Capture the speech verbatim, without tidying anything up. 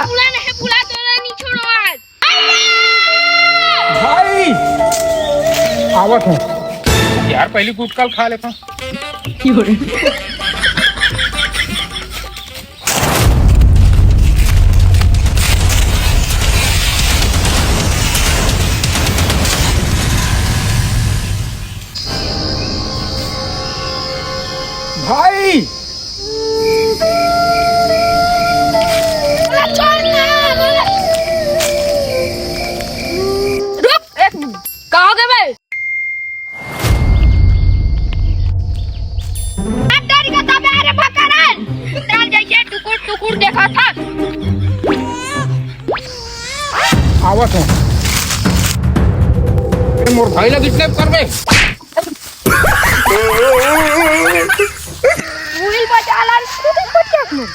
बुला नहीं, बुला तो नहीं छोड़ो आज। भाई, आवत हूँ। यार, पहली गुटखा खा लेता हूँ। भाई, रुक एक मिनट, का हो गए बे? अब डर गया था बे, अरे भकरन। चल जइसे टुकुर टुकुर देखा था। आवत हूँ। ए, मोर भाई ला किडनैप करबे। मोबाइल बचा ला, तू तो कुछ कर ले।